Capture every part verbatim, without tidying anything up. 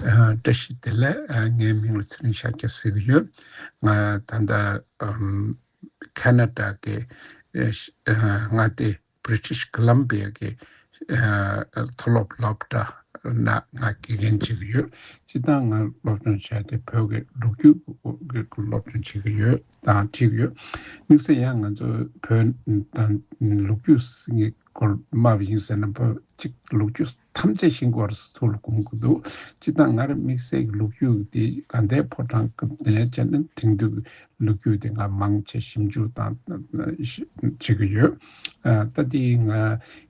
ཨ། བཀྲ་ཤིས་བདེ་ལེགས། ཨ། ངའི་མིང་ལ་ཚེ་རིང་ཤཱཀྱ་ཟེར་གྱི་ཡོད། ང་ད་ལྟ་ཨམ། ཁ་ན་ཌ་གི་ཨ། མངའ་སྡེ་British Columbia གི་ཨ། མཐོ་སློབ་སློབ་གྲྭ་ནང་ང་དགེ་རྒན་བྱེད་ཀྱི་ཡོད། སྤྱིར་བཏང་ང་སློབ་སྦྱོང་བྱས་ཏེ་བོད་ཀྱི་ལོ་རྒྱུས་ཀྱི་སློབ་སྦྱོང་བྱེད་ཀྱི་ཡོད་དང་བྲིས་ཀྱི་ཡོད། དམིགས་བསལ་ཡང་ང་ཚོ་བོད་དང་ལོ་རྒྱུས་ཀྱི་སྐོར་སྨྲ་བ་ཡིན་ཟེར་ན་བོད་ཅིག་ལོ་རྒྱུས་ཐམས་ཅད་ཤེས་དགོས་རེད་ཟེར་ཐུགས་ལ་དགོངས་ཀྱི་འདུག། སྤྱིར་བཏང་ང་རང་དམིགས་བསལ་གྱི་ལོ་རྒྱུས་དེ་དགའ་ལྡན་ཕོ་བྲང་སྐབས་དེ་ནས་བྱས་ན་དེང་དུས་ཀྱི་ལོ་རྒྱུས་དེ་ང་མང་ཆེ་ཞིབ་འཇུག་དང་བྱེད་ཀྱི་ཡོད། ཨ། ད་དེ་ང་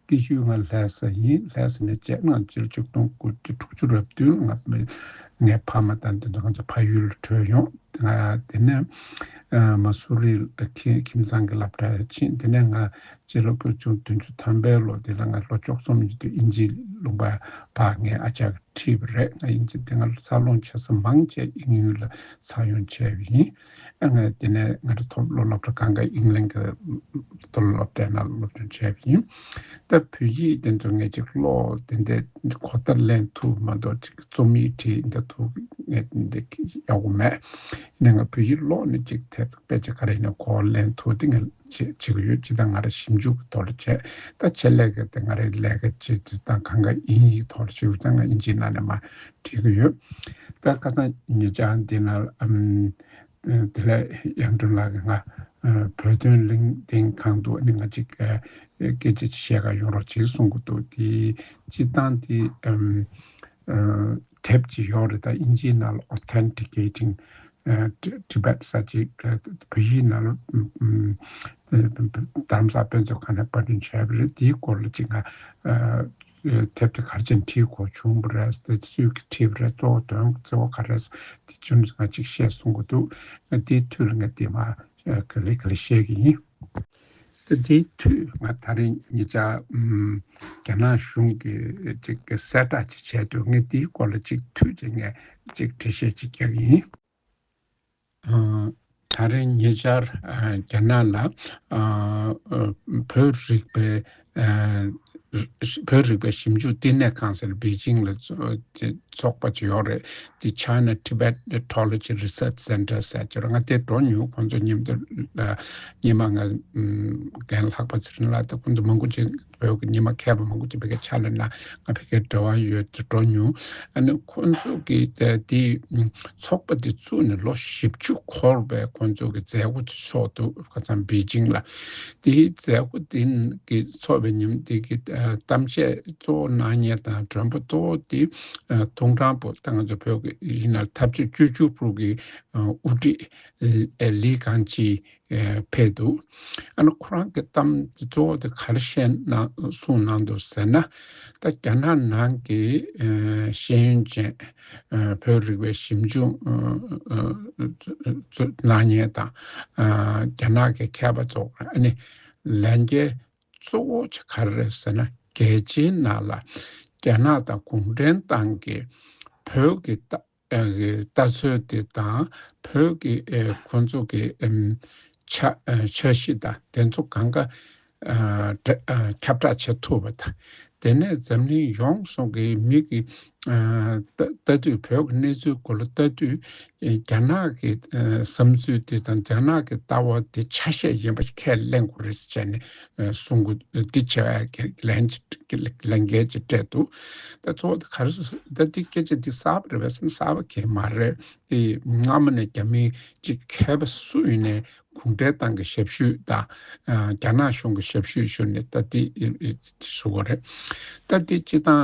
སྐྱེས་ཤུལ་ང་ལྷ་ས་ཡིན། ལྷ་ས་ནས་བྱས་ང་སྤྱི་ལོ་ཆིག་སྟོང་དགུ་བརྒྱ་དྲུག་ཅུ་རེ་བདུན་ང་ངའི་ཕ་མ་དང་དེ་ཚོ་ང་ཚོ་ཕ་ཡུལ་ལ་བྲོས་ཡོང་། ང་དེ་ནས་ཨ། མ་སུ་རི་ལ་ཁྱིམ་ཁྱིམ་ཚང་གི་སློབ་གྲྭར་ཕྱིན། དེ་ནས་ང་སྤྱི་ལོ་ཆིག་སྟོང་བདུན་ཅུ་ཐམ་པའི་ལོ་དེ་ལ་ང་ལོ་བཅུ་གསུམ་ཡིན་དུས་དབྱིན་ཇིའི་ལུང་པ་ཕར་ངའི་ཨ་ཅག་གིས་ཁྲིད་པ་རེད། ང་དབྱིན་ཇི་དེ་སྔ་འཚར་ལོངས་བྱེད་ས་མང་ཆེ་དབྱིན་ཡུལ་ལ་ཚར་ཡོང་བྱས་པ་ཡིན། ཨ། ང་དེ་ནས་ང་རང་མཐོ་སློབ་སློབ་གྲྭ་གང་ག་ཨིང་ལན་གྱི་མཐོ་སློབ་སློབ་གྲྭའི་ནང་ལ་སློབ་སྦྱོང་བྱས་པ་ཡིན། ད་བོད་ཡིག་དེ་ཚོ་ངས་ཅིག་ཀློག་དེ་འདྲ་གོ་བརྡ་ལེན་ཐུབ་མ་གཏོགས་ཅིག་རྩོམ་ཡིག་བྲིས་འདི་ཐུབ་ངས་འདི་ཡག་པོ་མེད། ཡིན་ནའི་ང་བོད་ཡིག་ཀློག་ནས་ཅིག་དེབ་དཔེ་ཆ་ག་རེ་ཡིན་ན་གོ་བ་ལེན་ཐུབ་དེ་ངས་བྱེད་བྱེད་ཀྱི་ཡོད། ཅིག་ད་ང་རང་ཞིབ་འཇུག་གི་ཐོག་ལ་བྱས། ད་ཆེད་ལས་ཀྱི་དེ་ང་རའི་ལས་ཀ་བྱེད་ཅིག་དང་གང་ག་དབྱིན་ཡིག་ཐོག་ལ་བྱེད་དུས་ད་ང་དབྱིན་ཇིའི་ནང་ནས་མར་བྲིས་ཀྱི་ཡོད། ད་ཁ་སང་ཉེ་ཆར་འདི་ན་ཨམ། དེ་ལས་དབྱངས་སྒྲོན་ལགས་ཀྱིས་ང་ཨ། བོད་དོན་གླེང་སྟེགས་ཁང་དུ་ཨ་ནི་ང་ཅིག་ཨ། སྐད་ཆ་ཅིག་བཤད་ག་ཡོང་རོགས་བྱེད་གསུང་གི་འདུག། དེ་སྤྱིར་བཏང་དེ་ཨམ། ཨ། དེབ་ཅིག་ཡོད་རེད། ད་དབྱིན་ཇིའི་ནང་ལ་Authenticating ཨ། Ti- Tibet ཟེར་ཅིག་ཨ། བོད་ཡིག་ནང་ལ་ཨམ། ཨམ། རྡ་རམ་ས་ལ་དཔེ་མཛོད་ཁང་ནས་པར་སྐྲུན་བྱས་པ་རེད། དེའི་སྐོར་ལ་ཅིག་ང་ཨ། དེབ་དེ་ག་རེ་བྱས་ནས་བྲིས་དགོས་བྱུང་བ་རེད། དེ་སུས་བྲིས་པ་རེད། གཙོ་བོ་དོན་གཙོ་བོ་ག་རེ་རེད། དེ་ཚོ་ང་ཅིག་བཤད་གསུང་གི་འདུག། དེའི་མཐུད་ལ་ངས་དེ་མར་ག་ལེ་ག་ལེ་བཤད་ཀྱི་ཡིན། དེ་དེའི་མཐུད་ང་ད་རིང་ཉེ་ཆར་ཨམ། རྒྱ་ནག་གཞུང་གིས་ཅིག་གསལ་བསྒྲགས་ཅིག་བྱས་འདུག། ངས་དེའི་སྐོར་ལ་ཅིག་མཐུད་ཅིག་ངས་ཅིག་འགྲེལ་བཤད་ཅིག་རྒྱག་གི་ཡིན། ཨ། ད་རེས་ཉེ་ཆར་ཨ། རྒྱ་ནག་ལ་ཨ། ཨ། བོད་རིག་པའི་ཨ། བོད་རིག་པའི་ཞིབ་འཇུག་བསྟི་གནས་ཁང་ཟེར་པེ་ཅིང་ལ་ཚོ་ཚོགས་པ་ཅིག་ཡོད་རེད། དེ་China Tibet Ethnology Research Center ཟེར་ཅིག་རེད། ང་དེར་འགྲོ་མྱོང་། ཁོང་ཚོ་མཉམ་དུ་ཨ། སྔོན་མ་ང་ཨམ། རྒན་ལྷག་པ་ཚེ་རིང་ལགས་དང་ཁོང་ཚོ་མང་པོ་ཅིག་བོད་ཀྱི་སྔོན་མ་མཁས་པ་མང་པོ་ཅིག་ཕ་གིར་ཕྱག་ལས་གནང་། ང་ཕ་གིར་འབྲེལ་བ་ཡོད་དུ་འགྲོ་མྱོང་། ཨ་ནི་ཁོང་ཚོ་གིས་ད་དེ་ཚོགས་པ་དེ་བཙུགས་ནས་ལོ་བཞི་བཅུ་འཁོར་བའི་ཁོང་ཚོ་གི་མཛད་སྒོ་ཅིག་ཚོགས་འདུག། ཁ་སང་པེ་ཅིང་ལ། དེའི་མཛད་སྒོ་དེ་གི་ཚོགས་པའི་ཉིན་དེ་གི་ཨ། གཏམ་བཤད་གཙོ་བོ་གནང་མཁན་དང་མགྲོན་པོ་གཙོ་བོ་དེ་ཨ། ཐུང་ཀྲང་པོ་ད་ང་ཚོ་བོད་ཀྱི་ཡིན་ན་འཐབ་ཕྱོགས་བཅུ་གཅིག་པོ་གི་ཨ། དབུ་ཁྲིད་ཨ། ལི་ཁང་ཆི་ཨ། ཕེབས་འདུག། ཨ་ནི་ཁོ་རང་གི་གཏམ་དེ་གཙོ་བོ་དེ་ག་རེ་བཤད་གནང་གསུངས་གནང་འདུག་ཟེར་ན། ད་རྒྱ་ནག་ནང་གི་ཨ། ཤེས་ཡོན་ཅན་ཨ། བོད་རིག་པའི་ཞིབ་འཇུག་ཨ། ཨ། གནང་མཁན་དང་ཨ། རྒྱ་ནག་གི་མཁས་པ་ཚོ་ཨ་ནི་ལས་འགན་གཙོ་བོ་ཆེ་ག་རེ་རེད་ཟེར་ན། རྒྱལ་སྤྱིའི་ནང་ལ་རྒྱ་ནག་དང་གུང་ཁྲན་ཏང་གིས་བོད་ཀྱི་ལྟ་ཨ། ལྟ་ཚུལ་དེ་དང་བོད་ཀྱི་ཨ། ཁོང་ཚོ་གི་ཨམ། འཆར་ཨ། འཆར་གཞི་དང་དེ་ཚོ་གང་ག་ཨ། ཁྱབ་བསྒྲགས་བྱེད་ཐུབ་པ་དང་། དེ་ནས་འཛམ་གླིང་ཡོངས་སུ་གི་མི་གི་ཨ། ལྟ་ལྟ་དུས་བོད་ཀྱི་གནས་ཚུལ་སྐོར་ལ་ལྟ་དུས་རྒྱ་ནག་གི་ཨ། བསམ་ཚུལ་དེ་དང་རྒྱ་ནག་གི་ལྟ་བ་དེ་ཆ་ཤས་ཡིན་པ་ཁས་ལེན་དགོས་རེད་ཟེར་ནས་གསུང་གི་འདི་བྱ་བའི་ལན་ལན་འགན་ཅིག་སྤྲད་འདུག། ད་གཙོ་བོ་དེ་ག་རེ་ཟེར་ད་འདི་སྐད་ཆ་འདི་གསར་པ་རེད་པས་ཟེར་ན་གསར་པ་གང་ཡང་མ་རེད། དེ་སྔ་མོ་ནས་རྒྱ་མི་ཅིག་མཁས་པ་སུ་ཡིན་ནའི་གུང་ཁྲན་ཏང་གི་ཞབས་ཞུ་དང་རྒྱ་ནག་གཞུང་གི་ཞབས་ཞུ་ཞུ་ནས་ད་དེ་ཞུ་དགོས་རེད། ད་དེ་སྤྱིར་བཏང་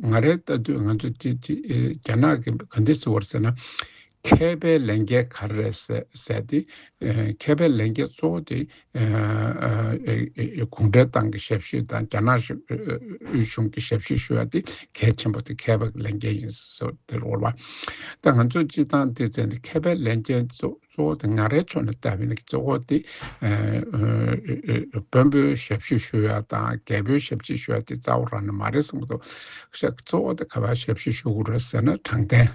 ང་རའི་ལྟ་དུས་ང་ཚོ་དེ་རྒྱ་ནག་གི་ག་འདྲ་ཟེར་བ་རེད་ཟེར་ན། མཁས་པའི་ལས་འགན་ག་རེ་རེད་ཟེར་ཟེར་ཏེ། ཨ། མཁས་པའི་ལས་འགན་གཙོ་བོ་དེ་ཨ། ཨ། ཨ། གུང་ཁྲན་ཏང་གི་ཞབས་ཞུ་དང་རྒྱ་ནག་དབུས་གཞུང་གི་ཞབས་ཞུ་ཞུ་བ་དེ་གལ་ཆེན་པོ་དེ་མཁས་པའི་ལས་འགན་ཡིན་ཟེར་དེ་རེད་བ། ད་ང་ཚོ་སྤྱིར་བཏང་དེ་ཚོ་ནི་མཁས་པའི་ལས་འགན་གཙོ་གཙོ་བོ་དེ་ང་རའི་ཕྱོགས་ནས་བལྟས་པ་ཡིན་ན་གཙོ་བོ་དེ་ཨ། ཨ། ཨ། དཔོན་པོའི་ཞབས་ཞུ་ཞུ་ཡ་དང་རྒྱལ་པོའི་ཞབས་ཕྱི་ཞུ་ཡ་དེ་རྩ་བ་རང་ནས་མ་རེད་བསམ་གྱི་འདུག། གཙོ་བོ་དེ་ག་པར་ཞབས་ཞུ་ཞུ་དགོས་རེད་ཟེར་ན་དྲང་བདེན།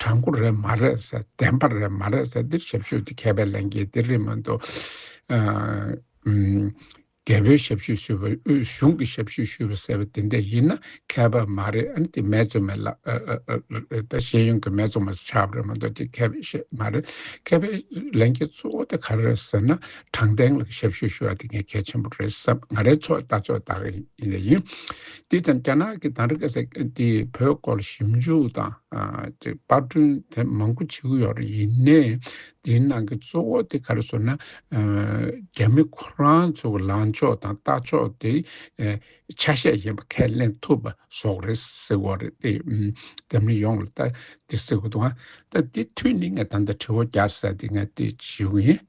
དྲང་པོ་རེད་མ་རེད་ཟེར། བདེན་པ་རེད་མ་རེད་ཟེར། འདིར་ཞབས་ཞུ་དེ་མཁས་པའི་ལས་འགན་དེ་རེད་མ་གཏོགས། ཨ། ཨུམ། རྒྱལ་པོའི་ཞབས་ཞུ་ཞུས་པ། དབུས་གཞུང་གི་ཞབས་ཞུ་ཞུས་པ་ཟེར་བ་དེ་འདྲ་ཡིན་ན་མཁས་པ་མ་རེད། ཨ་ནི་དེ་མེད་ཙམ་མེད་ལ། ཨ་ཨ་ཨ་ཨ་ད་ཤེས་ཡོན་གྱི་མེད་ཙམ་མ་ཆགས་པ་རེད་མ་གཏོགས་དེ་མཁས་པ་ཤེས་མ་རེད། མཁས་པའི་ལས་འགན་གཙོ་བོ་དེ་ག་རེ་རེད་ཟེར་ན། དྲང་བདེན་ལ་ཞབས་ཞུ་ཞུ་བ་དེ་ངས་གལ་ཆེན་པོ་རེད་བསམ། ང་རའི་ཚོ་ལྟ་ཕྱོགས་ད་ག་ཡིན་ཡིན། དེ་ཙམ་རྒྱ་ནག་གི་དེང་རབས་ཀྱི་ས་དེ་བོད་སྐོར་ཞིབ་འཇུག་དང་། ཨ་དེ་པར་སྐྲུན་དེ་མང་པོ་བྱེད་ཀྱི་ཡོད་རེད། ཡིན་ནའི་དེའི་ནང་གི་གཙོ་བོ་དེ་ག་རེ་ཟེར་ན། ཨ་རྒྱ་མི་ཁོ་རང་ཚོ་གི་ལངས་ཕྱོགས་དང་ལྟ་ཕྱོགས་དེ། ཨ་ཆ་ཤས་ཡིན་པ་ཁས་ལེན་ཐུབ་པ་བཟོ་གི་རེད་ཟེར་གྱི་ཡོད་རེད། དེ་ཨམ་འཛམ་གླིང་ཡོངས་ལ་ད་དེ་ཟེར་གྱི་འདུག་ཨ་ད་དེ་མཐུད་ནས་ངས་ད་ལྟ་དྲི་བ་རྒྱག་ས་དེ་ངས་དེ་ཞུ་གི་ཡིན།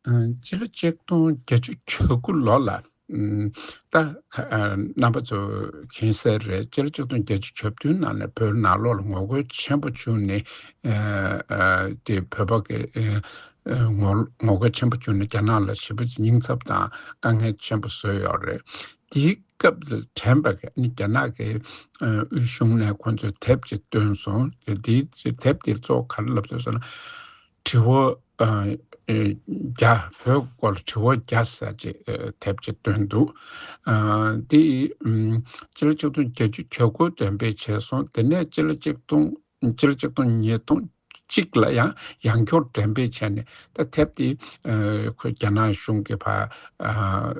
ཨ་སྤྱི་ལོ་ཆིག་སྟོང་བརྒྱད་ཅུ་གྱ་དགུ་ལོ་ལ། ཨམ་ད་ཨ་རྣམ་པ་ཚོ་མཁྱེན་གསལ་རེད། སྤྱི་ལོ་ཆིག་སྟོང་བརྒྱད་ཅུ་གྱ་བདུན་ནང་ནས་བོད་ནང་ལོགས་ལ་ངོ་རྒོལ་ཆེན་པོ་བྱུང་ནས། ཨ་ཨ་དེ་བོད་པ་གི་ཨ་ཨ་ངོ་ངོ་རྒོལ་ཆེན་པོ་བྱུང་ནས་རྒྱ་ནག་ལ་ཞེ་པོ་ཅིག་སྙིང་ཚབ་དང་དཀའ་ངལ་ཆེན་པོ་བཟོས་ཡོད་རེད། དེའི་སྐབས་ལ་དྲན་པ་གི་ནི་རྒྱ་ནག་གི་ཨ་དབུས་གཞུང་ནས་ཁོང་ཚོས་དེབ་ཅིག་བཏོན་སོང་། དེ་དེའི་དེབ་དེ་གཙོ་བོ་ག་རེ་ལབ་སོང་ཟེར་ན། དྲི་བ་ཨ་ཨེ་བརྒྱ། བོད་སྐོར་དྲི་བ་བརྒྱ་ཟེར་ཅིག་ཨ་དེབ་ཅིག་བཏོན་འདུག་ཨ་དེ་ཨམ་སྤྱི་ལོ་ཆིག་སྟོང་བརྒྱད་ཅུ་གྱ་དགུ་འགྲེམས་སྤེལ་བྱས་སོང་། དེ་ནས་སྤྱི་ལོ་ཆིག་སྟོང་སྤྱི་ལོ་ཆིག་སྟོང་ཉིས་སྟོང་གཅིག་ལ་ཡང་ཡང་བསྐྱར་འགྲེམས་སྤེལ་བྱས་ནས། ད་དེབ་དེ་ཨ་ཁོ་རྒྱ་ནག་གཞུང་གི་ཕ་ཨ་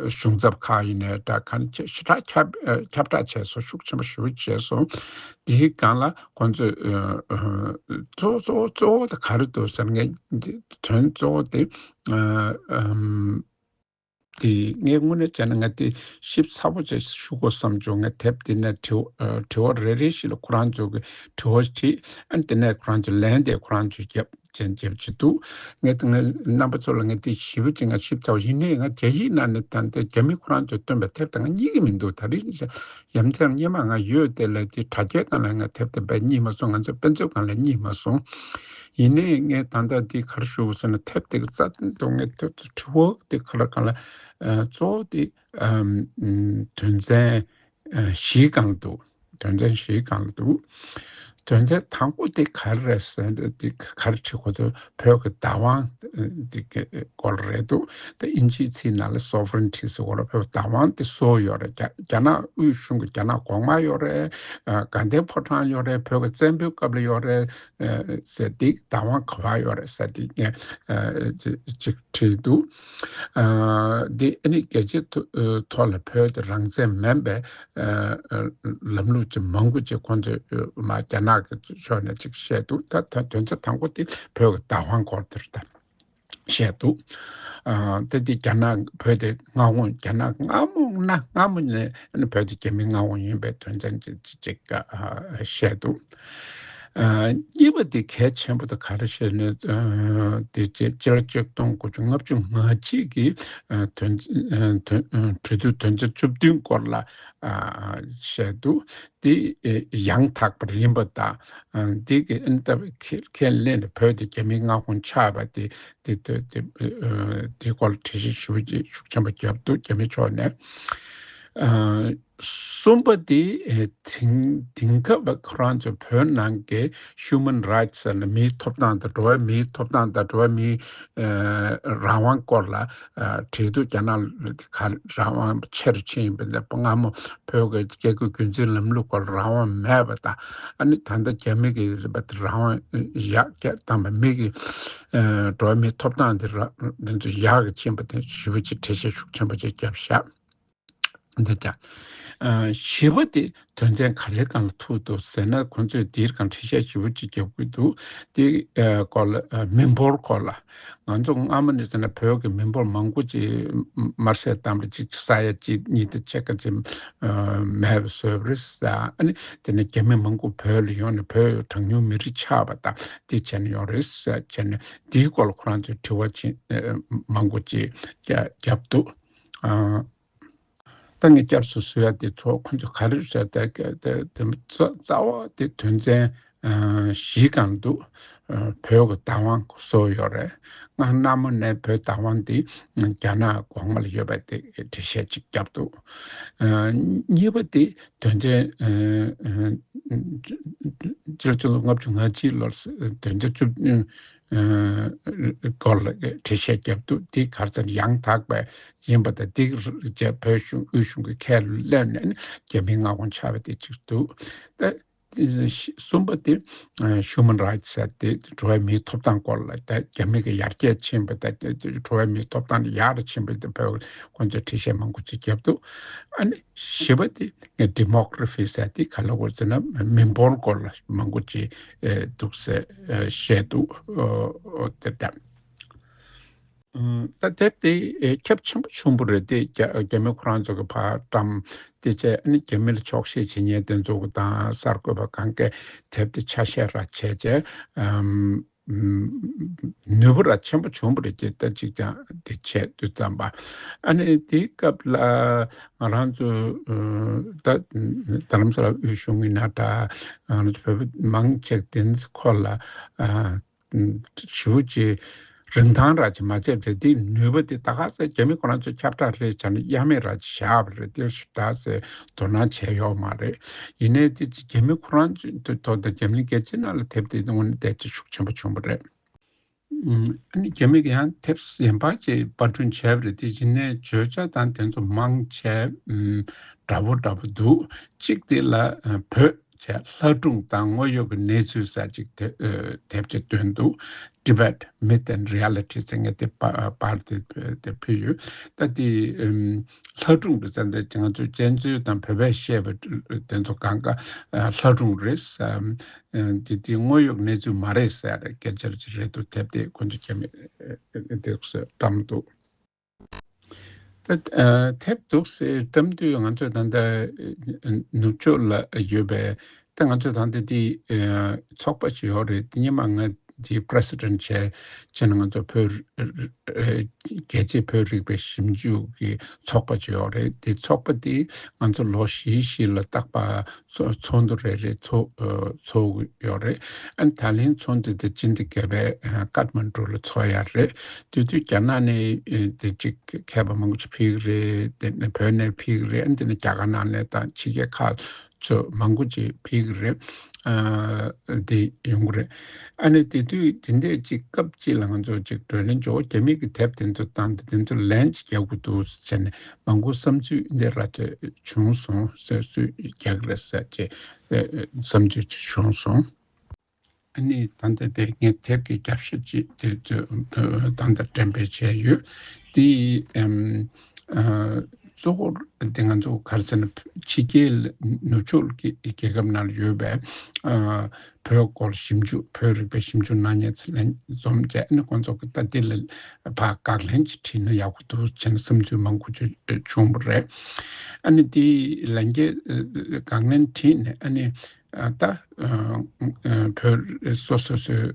གཞུང་ཚབ་ཁག་ཡིན་ནའི་འདྲ། ག་ནས་ཁྱབ་ཞེ་དྲག་ཁྱབ་ཨ་ཁྱབ་བསྒྲགས་བྱས་སོང་། ཤུགས་ཆེན་པོ་ཞེ་པོ་བྱས་སོང་། དེའི་སྒང་ལ་ཁོང་ཚོས་ཨ་ཨ་གཙོ་བོ་གཙོ་བོ་གཙོ་བོ་དེ་ག་རེ་འདུག་ཟེར་ན། ངས་དོན་གཙོ་བོ་དེ་ཨ་ཨམ་དེ་ངས་དངོས་གནས་བྱས་ན་ང་དེ་ཞིབ་ཚགས་པོ་བྱས་ཞུ་དགོས་བསམ་བྱུང་། ངས་དེབ་དེ་ནས་དྲི་བ་ཨ་དྲི་བ་རེ་རེ་བཞིན་ལ་ཁོ་རང་ཚོ་གི་དྲི་བ་དྲིས། ཨ་ནི་དེ་ནས་ཁོ་རང་ཚོ་ལན་དེ་ཁོ་རང་ཚོས་རྒྱབ་ཅན་རྒྱབ་ཀྱི་འདུག་ངས་ད་ངས་རྣམ་པ་ཚོ་ལ་ངས་དེ་ཞིབ་པོ་ཅིག་ང་ཞིབ་ཚགས་པོ། ཡིན་ནའི་ང་རྒྱ་ཡིག་ནང་ནས་ད་ལྟ་རྒྱ་མི་ཁོ་རང་ཚོས་བཏོན་པའི་དེབ་དེ་ང་རྙེད་ཀྱི་མི་འདུག་ད་རེས་ཡ་མཚན་སྔོན་མ་ང་ཡོད་དེ་ལ་དེ་དྲ་རྒྱའི་སྒང་ལ་ང་དེབ་དེ་རྦད་རྙེད་མ་སོང་། ང་ཚོ་དཔེ་མཛོད་སྒང་ལ་རྙེད་མ་སོང་། ཡིན་ནའི་ངས་ད་ལྟ་འདི་ག་རེ་ཞུ་དགོས་ཟེར་ན། དེབ་དེ་གི་རྩ་དོན་དུ་ངས་དེབ་དེ་དྲི་བ་དེ་ག་ལ་གང་ལ་ཨ་གཙོ་བོ་དེ་ཨམ་དོན་ཚན་ཨ་བཞིའི་སྒང་ལ་འདུག་དོན་ཚན་བཞིའི་སྒང་ལ་འདུག་དོན་ཚན་དང་པོ་དེ་ག་རེ་རེད་ཟེར་ན། དེ་ག་རེ་དྲི་དགོས་འདུག་བོད་ཀྱི་བདག་དབང་དེ་གི་སྐོར་རེད་འདུག་དེ་དབྱིན་ཇིའི་ཚིག་ནང་ལ་sovereignty ཟེར་གོ་ར། བོད་བདག་དབང་དེ་སུ་ཡོད་རེད། རྒྱ་རྒྱ་ནག་དབུས་གཞུང་གི་རྒྱ་ནག་གོང་མ་ཡོད་རེད། ཨ་དགའ་ལྡན་ཕོ་བྲང་ཡོད་རེད། བོད་ཀྱི་བཙན་པོའི་སྐབས་ལ་ཡོད་རེད། ཨ་ཟེར་དེ། བདག་དབང་ག་པར་ཡོད་རེད་ཟེར་དེ་ངས་ཨ་ཅིག་ཅིག་དྲིས་འདུག་ཨ་དེ་ཨ་ནི་རྒྱལ་སྤྱིའི་ཐོ་ཨ་ཐོག་ལ་བོད་དེ་རང་བཙན་མིན་པའི་ཨ་ཨ་ལམ་ལུགས་ཅིག་མང་པོ་ཅིག་ཁོང་ཚོས་ཨ་མ་རྒྱ་ནག་གི་ཕྱོགས་ནས་ཅིག་བཤད་འདུག་ད་ད་དོན་ཚན་དང་པོ་དེ་བོད་ཀྱི་བདག་དབང་སྐོར་དེ་རེད་ད། བཤད་འདུག་ཨ་དེ་དེ་རྒྱ་ནག་བོད་དེ་མངའ་དབང་། རྒྱ་ནག་སྔ་མོ་ན་སྔ་མོ་ནས་ཨ་ནི་བོད་དེ་རྒྱ་མིའི་མངའ་དབང་ཡིན་པའི་དོན་ཚན་ཅིག་ཅིག་ཅིག་ཨ་བཤད་འདུག་ཨ་གཉིས་པ་དེ་གལ་ཆེན་པོ་དེ་ག་རེ་ཞེ་ན། ཨ་དེ་སྤྱི་ལོ་ཆིག་སྟོང་དགུ་བརྒྱ་ལྔ་བཅུ་ང་གཅིག་གི་ཨ་དོན་ཨ་དོན་ཨ་གྲོས་བསྡུར་དོན་ཚན་བཅུ་བདུན་སྐོར་ལ་ཨ་བཤད་འདུག་དེ་ཨེ་ཡང་དག་པ་ཡིན་པ་དང་། ཨ་དེ་གི་ཨ་ནི་ད་ཁས་ཁས་ལེན་ནས་བོད་དེ་རྒྱ་མིའི་མངའ་ཁོངས་ཆགས་པ་དེ་དེ་དེ་དེ་ཨ་དེ་སྐོར་འགྲེལ་བཤད་ཞེ་པོ་ཅིག་ཤུགས་ཆེན་པོ་བརྒྱབ་འདུག་རྒྱ་མི་ཕྱོགས་ནས། ཨ་གསུམ་པ་དེ་ཨེ་དེང་དེང་སྐབས་ཁོ་རང་ཚོ་བོད་ནང་གི་human rights ཟེར་ན། མིའི་ཐོབ་ཐང་དང་། འགྲོ་བ་མིའི་ཐོབ་ཐང་དང་། འགྲོ་བ་མིའི་ཨ་རང་དབང་སྐོར་ལ་ཨ་བྲིས་འདུག་རྒྱ་ནག་ག་རང་དབང་ཆེ་རུ་ཕྱིན་ཡིན་པ་ལ། སྔ་མོ་བོད་ཀྱི་སྐྱེ་རྒུའི་རྒྱུན་འཛིན་ལམ་ལུགས་སྐོར་རང་དབང་མེད་པ་དང་། ཨ་ནི་ད་ལྟ་རྒྱ་མི་གིས་རང་དབང་ཡར་རྒྱས་བཏང་བ། མི་གི་ཨ་འགྲོ་བ་མིའི་ཐོབ་ཐང་དེ་ར་དེ་ཚོ་ཡག་གི་ཕྱིན་པ་དེ་ཞེ་པོ་ཅིག་འགྲེལ་བཤད་ཤུགས་ཆེན་པོ་ཅིག་བརྒྱབ་བཞག་འདི་ཀྱང་། ཨ་བཞི་པ་དེ་དོན་ཚན་ག་རེ་སྒང་ལ་ཐུག་འདུག་ཟེར་ན། ཁོང་ཚོས་འདིར་སྒང་འགྲེལ་བཤད་ཞེ་པོ་ཅིག་རྒྱབ་ཀྱི་འདུག་དེ་ཨ་སྐོར་ལ། ཨ་མི་འབོར་སྐོར་ལ། ང་ཚོ་སྔ་མོ་ནས་བྱས་ན་བོད་ཀྱི་མི་འབོར་མང་པོ་ཅིག་དམར་ཟས་དམ་ར་ཅིག་ས་ཡ་གཅིག་གཉིས་དང་ཕྱེད་ཀ་ཅིག་ཨ་མེད་པ་བཟོས་པ་རེད་ཟེར། ཨ་ནི་དེ་ནས་རྒྱ་མི་མང་པོ་བོད་ལ་ཡོང་ནས་བོད་གྲངས་ཉུང་མི་རིགས་ཆགས་པ་དང་དེ་བྱས་ནས་ཡོང་རེད་ཟེར་བྱས་ནས། དེའི་སྐོར་ལ་ཁོ་རང་ཚོས་དྲི་བ་ཅིག་ཨ་མང་པོ་ཅིག་བརྒྱབ་འདུག་ཨ་ད་ངས་བསྐྱར་དུ་ཞུ་ཡ་དེ་ཚོ་ཁོ་ཚོ་ག་རེ་རེད་ཟེར་ན། དེ་དེ་རྩ་བ་དེ་དོན་ཚན་ཨ་བཞི་སྒང་འདུག་ཨ་བོད་ཀྱི་བདག་དབང་བཟོ་ཡོད་རེད། སྔ་སྔ་མོ་ནས་བོད་བདག་དབང་དེ་རྒྱ་ནག་གོང་མ་ལ་ཡོད་པ་དེ་འགྲེལ་བཤད་ཅིག་བརྒྱབ་འདུག་ཨ་གཉིས་པ་དེ་དོན་ཚན་ཨ་ཨ་སྤྱི་ལོ་ཆིག་སྟོང་ལྔ་བཅུ་ང་གཅིག་ལོར་དོན་ཚན་བཅུ་ སྐོར་ལ་འགྲེལ་བཤད་བརྒྱབ་འདུག་དེ་ག་རེ་ཟེར་ན་ཡང་དག་པ་ཡིན་པ་དང་། དེ་རྗེས་བོད་གཞུང་དབུས་གཞུང་གི་ཁས་ལེན་ནས་རྒྱ་མིའི་མངའ་ཁོངས་ཆགས་པ་དེ་གཅིག་འདུག་ད་གསུམ་པ་དེ་Human Rights ཟེར་དེ་འགྲོ་བའི་མིའི་ཐོབ་ཐང་སྐོར་ལ། ད་རྒྱ་མི་གི་ཡར་རྒྱས་ཕྱིན་པ་དང་འགྲོ་བའི་མིའི་ཐོབ་ཐང་ཡར་ཕྱིན་པ་དེ་བོད་ཁོང་ཚོས་འགྲེལ་བཤད་མང་པོ་ཅིག་བརྒྱབ་འདུག་ཨ་ནི་བཞི་པ་དེ་ངས་demography ཟེར་དེ་ག་ལ་གོ་ཟེར་ན་མི་འབོར་སྐོར་ལ་མང་པོ་ཅིག་འདུག་ཟེར་བཤད་འདུག་དེ་ལྟར། ད་དེབ་དེ་ཁྱབ་ཆེན་པོ་བྱུང་བ་རེད་དེ། རྒྱ་རྒྱ་མི་ཁོ་རང་ཚོ་གི་ཕར་བཀྲམ་དེ་བྱས། ཨ་ནི་རྒྱ་མི་ལ་ཕྱོགས་ཞེན་བྱེད་མཁན་དེ་ཚོ་གི་དང་གསར་འགོད་པ་གང་གས་དེབ་དེ་ཆ་ཤས་ར་བྱས་བྱས། ནུས་པ་ར་ཆེན་པོ་བྱུང་བ་རེད་ཅེས་ད་ཅིག་ཀྱང་དེ་བྱས་དུས་ཙམ་པ། ཨ་ནི་དེའི་སྐབས་ལ་ང་རང་ཚོ་ད་རྡ་རམ་ས་ལ་དབུས་གཞུང་ཡིན་ན་འདྲ། ང་རང་ཚོ་བོད་པ་མང་ཆེ་དེ་ཚོ་སྐོར་ལ་ཞེ་པོ་ཅིག་རིན་ཐང་ར་ཅིག་མ་བརྩིས་པ་རེད། དེའི་ནུས་པ་དེ་ད་ག་ས་རྒྱ་མི་ཁོ་རང་ཚོ་ཁྱབ་བསྒྲགས་རེད་བྱས་ནས་གཡར་མེད་ར་ཅིག་བཞག་པ་རེད། དེ་ཞེ་དྲག་ཟེར་དོ་སྣང་བྱས་ཡོད་མ་རེད། ཡིན་ནའི་དེ་རྒྱ་མི་ཁོ་རང་ཚོའི་ཐོག་དང་རྒྱ་མི་རྒྱལ་སྤྱིའི་ནང་ལ་དེབ་དེ་དངོས་གནས་བདེ་སྐྱིད་ཤུགས་ཆེན་པོ་བྱུང་བ་རེད། ཨ་ནི་རྒྱ་མི་གིས་ཡང་དེབ་གཞན་པ་ཅིག་པར་སྐྲུན་བྱས་པ་རེད། དེ་ཡིན་ནའི་བརྗོད་བྱ་དང་དེ་ཚོ་མང་ཆེ་འདྲ་པོ་འདྲ་པོ་འདུག་གཅིག་དེ་ལ་བོད་ཀྱི་ལྷ་སྒྲུང་དང་དངོས་ཡོད་ཀྱི་གནས་ཚུལ་ཟེར་ཅིག་དེ་དེབ་ཅིག་བཏོན་འདུག Tibet Myth and Reality ཟེར་མཁན་དེ་པར་དེ་དེ་ཕུལ་ཡོད། ད་དེ་ལྷ་སྒྲུང་དུ་ཙམ་དེ་ང་ཚོ་གཅན་གཟན་དང་བོད་པས་བཤད་པའི་དེ་ཚོ་གང་ག་ལྷ་སྒྲུང་རེད། དེ་དེ་དངོས་ཡོད་གནས་ཚུལ་མ་རེད་ཟེར་སྐད་ཆ་ཅིག་རེད་འདུག་དེབ་དེ་ཁོ་ཚོ་རྒྱ་མི་དེ་བཀྲམ་འདུག་ད་དེབ་འདུག་སེ་བཀྲམ་དུས་ང་ཚོས་ད་ལྟ་ནུབ་ཕྱོགས་ལ་ཡོད་པའི། ད་ང་ཚོས་ད་ལྟ་དེ་ཚོགས་པ་ཅིག་ཡོད་རེད། དེ་སྔོན་མ་ང་དེའི་president བྱས་བྱས་ནས་ང་ཚོ་བོད་རྒྱལ་སྤྱིའི་བོད་རིག་པའི་ཞིབ་འཇུག་གི་ཚོགས་པ་ཅིག་ཡོད་རེད། དེ་ཚོགས་པ་དེ་ང་ཚོ་ལོ་བཞི་བཞི་ལ་རྟག་པར་ཚོགས་ཚོགས་འདུ་རེ་རེ་ཚོགས་ཚོགས་ཀྱི་ཡོད་རེད། ཨ་ནི་ད་ལན་ཚོགས་འདུ་དེ་སྤྱི་ཟླ་བརྒྱད་པའི་ཀཏ་མན་ཌུ་ལ་ཚོགས་ཡ་རེད། དེ་དུས་རྒྱ་ནག་ནས་དེ་གཅིག་མཁས་པ་མང་པོ་ཅིག་ཕེབས་ཀྱི་རེད། དེ་ནས་བོད་ནས་ཕེབས་ཀྱི་རེད། ཨ་ནི་དེ་ནས་རྒྱ་གར་ནང་ནས་དང་ཕྱི་རྒྱལ་ཁག་ཚོ་མང་པོ་ཅིག་ཕེབས་ཀྱི་རེད། དེ་ཡོང་གི་རེད། ཨ་ནི་དེ་དུས་དེ་འདྲས་ཅིག་སྐབས་ཅིག་ལ་ང་ཚོ་ཅིག་བགྲོ་གླེང་འཇོག་རྒྱ་མི་གི་དེབ་དེ་ཚོ་བཏང་སྟེ་དེ་ཚོ་ལན་ཅིག་རྒྱག་དགོས་འདུག་ཟེར་ནས་མང་པོ་བསམ་ཚུལ་འདི་ར་ཅིག་བྱུང་སོང་ཟེར། སུས་རྒྱག་གི་རེད་ཟེར་ཅིག་བསམ་ཚུལ་ཅིག་བྱུང་སོང་། ཨ་ནི་ད་ལྟ་དེ་ངས་དེབ་ཀྱི་རྒྱབ་ཤ་ཅིག་དེ་ཚོ་ད་ལྟ་འགྲེམས་སྤེལ་བྱས་ཡོད། དེ་ཨམ་ཨ་གཙོ་བོ་དེ་ང་ཚོ་ག་རེ་ཟེར་ན་ཕྱི་རྒྱལ་ནུབ་ཕྱོགས་ཀྱི་རྒྱལ་ཁབ་ནང་ལ་ཡོད་པའི་ཨ་བོད་སྐོར་ཞིབ་འཇུག་བོད་རིག་པའི་ཞིབ་འཇུག་གནང་མཁན་ཚོ་ལན་འཛོམས་བྱས། ཨ་ནི་ཁོང་ཚོ་གི་ད་དེ་ལ་ཕར་དགག་ལན་ཅིག་བྲིས་ན་ཡག་པོ་འདུག་ཅེས་བསམ་ཚུལ་མང་པོ་ཅིག་བྱུང་བ་རེད། ཨ་ནི་དེ་ལན་གྱི་དགག་ལན་བྲིས་ནས་ཨ་ནི་ཨ་ད་ཨ་ཨ་བོད་སོ་སོ་སོའི་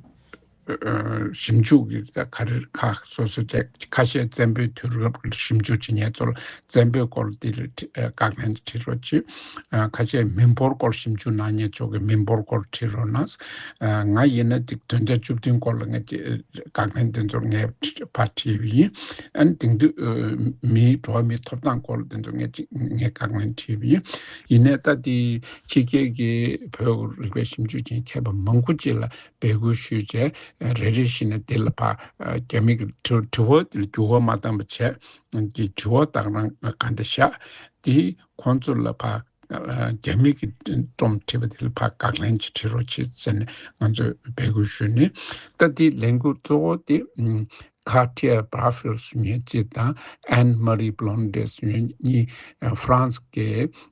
ཨ་ཞིབ་འཇུག་གི་ད་ག་རེ་ཁག་སོ་སོ་བྱས། ཁ་ཤས་བཙན་པོའི་དུས་རབས་ལ་ཞིབ་འཇུག་བྱེད་མཁན་ཚོ་ལ་བཙན་པོའི་སྐོར་འདི་ལ་བྲི་ཨ་དཀའ་ངལ་འདི་བྲིས་རོགས་གྱིས། ཨ་ཁ་ཤས་མི་འབོར་སྐོར་ཞིབ་འཇུག་གནང་མཁན་ཚོ་གི་མི་འབོར་སྐོར་བྲིས་རོགས་གནང་། ཨ་ང་ཡིན་ན་ཅིག་དོན་ཚན་བཅུ་བདུན་སྐོར་ལ་ངས་ཅིག་དཀའ་ངལ་འདི་ཚོ་ངས་ཕར་བྲིས་པ་ཡིན། ཨ་ནི་དེང་དུས་ཨ་མིའི་འགྲོ་བ་མིའི་ཐོབ་ཐང་སྐོར་འདི་ཚོ་ངས་ཅིག་ངས་དཀའ་ངལ་བྲིས་པ་ཡིན། ཡིན་ནའི་ད་དེ་ཕྱི་རྒྱལ་གྱི་བོད་རིག་པའི་ཞིབ་འཇུག་ཅན་མཁས་པ་མང་པོ་ཅིག་ལ་འབོད་སྐུལ་ཞུས་བྱས། རེ་རེ་བཞིན་ནས་དེ་ལ་ཕར་རྒྱ་མི་གི་དྲི་དྲི་བ་དེ་ལ་འགྱུར་བ་མ་བཏང་བ་བྱས། དེ་དྲི་བ་དང་རང་ག་འདྲ་བཞག་དེ་ཁོང་ཚོ་ལ་ཕར་རྒྱ་མི་གི་རྩོམ་བྲིས་པ་དེ་ལ་ཕར་དགག་ལན་ཅིག་བྲིས་རོགས་བྱེད་ཟེར་ནས་ང་ཚོས་འབོད་སྐུལ་ཞུས་ནས། ད་དེ་ལས་འགུལ་གཙོ་བོ་དེ་Katia Barfield ཟེར་མཁན་ཅིག་དང་Anne Marie Blondet ཟེར་མཁན་གཉིས་ཧྥ་རན་སི་གི་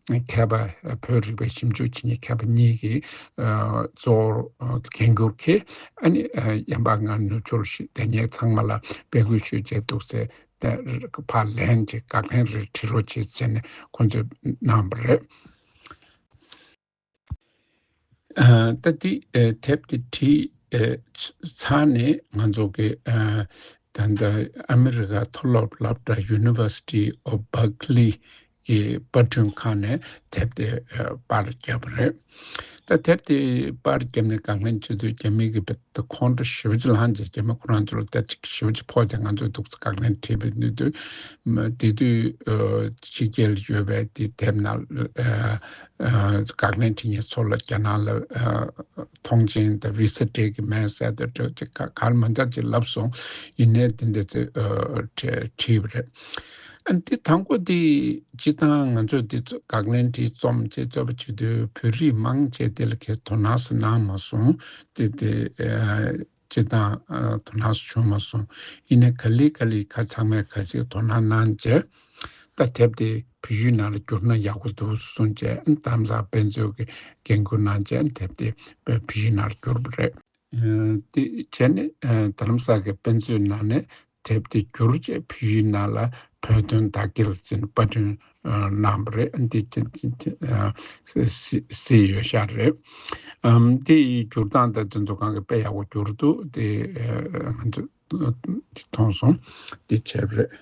མཁས་པ། བོད་རིག་པའི་ཞིབ་འཇུག་བྱེད་མཁན་མཁས་པ་གཉིས་ཀྱིས་གཙོ་བོར་འགན་འཁུར་གྱིས། ཨ་ནི་ཡན་པ་ང་ནུབ་ཕྱོགས་ཤིག་དེ་ཉིད་ཚང་མ་ལ་འབོད་སྐུལ་ཞུས་བྱས་འདུག་ཟེར། དེ་ཕར་ལན་ཅིག་དགག་ལན་རེ་བྲིས་རོགས་བྱེད་ཟེར་ནས་ཁོང་ཚོས་གནང་བ་རེད། ཨ་ད་དེ་ཨ་དེབ་དེ་བྲིས་ཨ་ཚར་ནས་ང་ཚོ་གི་ཨ་ད་ལྟ་ཨ་མི་རི་ཀ་མཐོ་སློབ་སློབ་གྲྭ་University of Berkeley གི་པར་སྐྲུན་ཁང་ནས་དེབ་དེ་ཨ་པར་བརྒྱབ་པ་རེད། ད་དེབ་དེ་པར་བརྒྱབ་ནས་དགག་ལན་བྱེད་དུས་རྒྱ་མི་གི་བེད་ཁོང་ཁྲོ་ཞེ་པོ་ཅིག་ལངས་བྱས། རྒྱ་མི་ཁོ་རང་ཚོ་ལ་ད་ཅིག་ཞེ་པོ་ཅིག་ཕོག་བྱས། ང་ཚོས་ཏོག་ཙམ་དགག་ལན་བྲིས་པའི་དུས། དེ་དུས་ཨ་ཕྱི་རྒྱལ་ཡོད་པའི་དེ་དེབ་ནང་ཨ་ཨ་དགག་ལན་བྲིས་མཁན་ཚོ་ལ་རྒྱ་ནག་ལ་ཨ་ཐོངས་མཆན་དང་བི་ས་སྤྲད་ཀྱི་མེད་ཟེར་ཏེ་འདྲ་ཅིག་ག་ག་ལ་མ་འདྲ་ཅིག་ལབ་སོང་། ཡིན་ནའི་དེ་འདྲ་ཅིག་ཨ་བྲིས་བྲིས་པ་རེད། ཨ་འདི་དང་པོ་འདི་སྤྱིར་བཏང་ང་ཚོས་འདི་ཚོ་དགག་ལན་བྲིས་རྩོམ་བྱས་རྩོད་པ་བྱེད་དུས་བོད་རིགས་མང་ཆེ་དེ་ལ་གས་དོ་སྣང་སུ་གནང་མ་སོང་། དེ་དེ་ཨ་སྤྱིར་བཏང་ཨ་དོ་སྣང་སུ་བྱུང་མ་སོང་། ཡིན་ནའི་ག་ལེ་ག་ལེ་ཁ་ཚང་མས་ཁ་ཅིག་དོ་སྣང་གནང་བྱས། ད་དེབ་དེ་བོད་ཡིག་ནང་ལ་བསྒྱུར་ན་ཡག་པོ་འདུག་གསུངས་བྱས། ཨ་རྡ་རམ་ས་ལ་དཔེ་མཛོད་ཀྱི་འགན་འཁུར་གནང་བྱས་དེབ་དེ་བོད་ཡིག་ནང་ལ་བསྒྱུར་བ་རེད། ཨ་དེ་བྱས་ནས་ཨ་རྡ་རམ་ས་ལ་གི་དཔེ་མཛོད་ནང་ནས་དེབ་དེ་བསྒྱུར་བྱས་བོད་ཡིག་ནང་ལ་བོད་དོན་བདག་སྐྱེལ་ཟེར་ནས་པར་སྐྲུན་ཨ་གནང་བ་རེད། འདི་ཅི་ཅི་ཅི་ཨ་སི་སི་སི་ཡོད་ཤག་རེད། ཨམ་དེ་ཡི་བསྒྱུར་སྟངས་དང་དེ་ཚོ་གང་གི་དཔེ་ཡག་པོ་བསྒྱུར་འདུག། དེ་ཨ་ང་ཚོ་དེ་མཐོང་སོང་། དེ་བྱས་པ་རེད།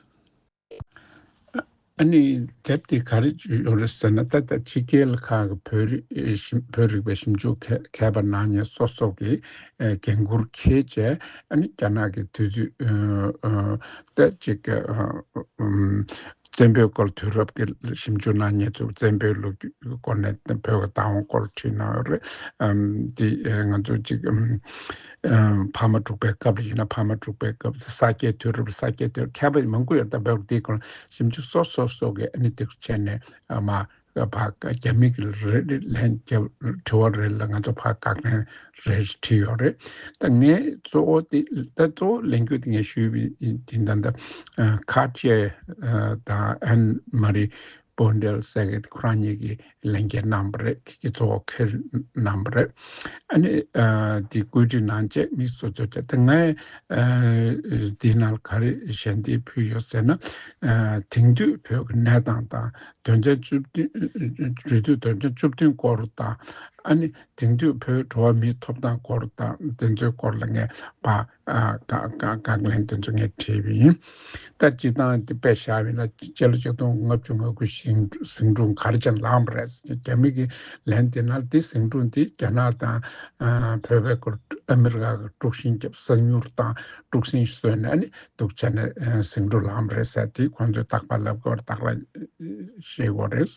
ཨ་ནི་དེབ་དེ་ག་རེ་ཡོད་རེད་ཟེར་ན། ད་ལྟ་ཕྱི་རྒྱལ་ཁག་གི་བོད་རིག་ཨེ་ཞིབ་བོད་རིག་པའི་ཞིབ་འཇུག་མཁས་མཁས་པ་གནང་མཁན་སོ་སོ་གིས་ཨེ་འགན་འཁུར་འཁྱེར་བྱས། ཨ་ནི་རྒྱ་ནག་གི་དུས་ཚོད་ཨ་ཨ་ད་ཅིག་ཨ་ཨམ་བཙན་པོའི་སྐོར། དུས་རབས་ཀྱི་ཞིབ་འཇུག་གནང་མཁན་ཚོས་བཙན་པོའི་ལོ་རྒྱུས་སྐོར་ནས་བོད་ཀྱི་བདག་དབང་སྐོར་བྲིས་གནང་ཡོད་རེད། ཨམ་དེ་ཨ་ང་ཚོ་ཅིག་ཨམ་ཨམ་ཕ་མ་དྲུག་པའི་སྐབས་ལ་ཡིན་ན། ཕ་མ་དྲུག་པའི་སྐབས་ས་སྐྱའི་དུས་རབས་ལ། ས་སྐྱའི་དུས་རབས་མཁས་པ་མང་པོ་ཡོད། ད་བོད་དེའི་སྐོར་ཞིབ་འཇུག་སོ་སོ་སོ་གིས་ཨ་ནི་དེ་བྱས་ནས་ཨ་མ་ཕ་རྒྱ་མི་གི་རེ་རེ་ལན་རྒྱབ། དྲི་བ་རེ་ལ་ང་ཚོ་ཕར་དགག་ལན་རེ་བྲིས་ཡོད་རེད། ད་ངས་གཙོ་བོ་དེ་ད་གཙོ་བོ་ལན་རྒྱུ་དེ་ངས་ཞུས་པའི་དེ་ད་ལྟ་ཁ་ཆེ་དང་ཨན་མ་རི་པོན་ཌེལ་ཟེར་མཁན་དེ་ཁོ་རང་གཉིས་ཀྱིས་ལན་འཁྱེར་གནང་བ་རེད། ཁྱེད་ཀྱིས་གཙོ་བོ་འཁྱེར་གནང་བ་རེད། ཨ་ནི་ཨ་དེ་བཀོད་སྒྲིག་གནང་བྱས་མི་སོ་སོ་བྱས། ད་ངས་ཨ་འདི་ནང་ག་རེ་ཞལ་འདེབས་ཕུལ་ཡོད་ཟེར་ན། ཨ་དེང་དུས་བོད་ཀྱི་གནས་སྟངས་དང་། དོན་ཚན་བཅུ་བདུན། རེས་གཟའ་ཟླ་བ་བཅུ་བདུན་སྐོར་དང་། ཨ་ནི་དེང་དུས་བོད་འགྲོ་བ་མིའི་ཐོབ་ཐང་སྐོར་དང་། དེ་ཚོའི་སྐོར་ལ་ངས་ཕར་ཨ་དགག་དགག་དགག་ལན་དེ་ཚོ་ངས་བྲིས་པ་ཡིན། ད་སྤྱིར་བཏང་དེ་དཔེ་བཞག་པ་ཡིན་ན། སྤྱི་ལོ་ཆིག་སྟོང་ལྔ་བཅུ་ང་དགུ་ཞིང་ཟིང་འཁྲུག་ག་རེ་བྱས་ནས་ལངས་པ་རེད། རྒྱ་མི་གི་ལན་དེ་ནང་དེ་ཟིང་འཁྲུག་དེ་རྒྱ་ནག་དང་ཨ་བོད་པའི་སྐོར་ཨ་མི་རི་ཀ་གི་དཀྲུག་ཤིང་བརྒྱབ། གསང་ཉུལ་དང་དཀྲུག་ཤིང་བཟོས་ནས། ཨ་ནི་འདུག་བྱས་ནས་ཨ་ཟིང་འཁྲུག་ལངས་པ་རེད་ཟེར། དེ་ཁོང་ཚོས་རྟག་པར་ལབ་དགོས་པ་རེད། རྟག་པར་ཤེས་དགོས་རེད།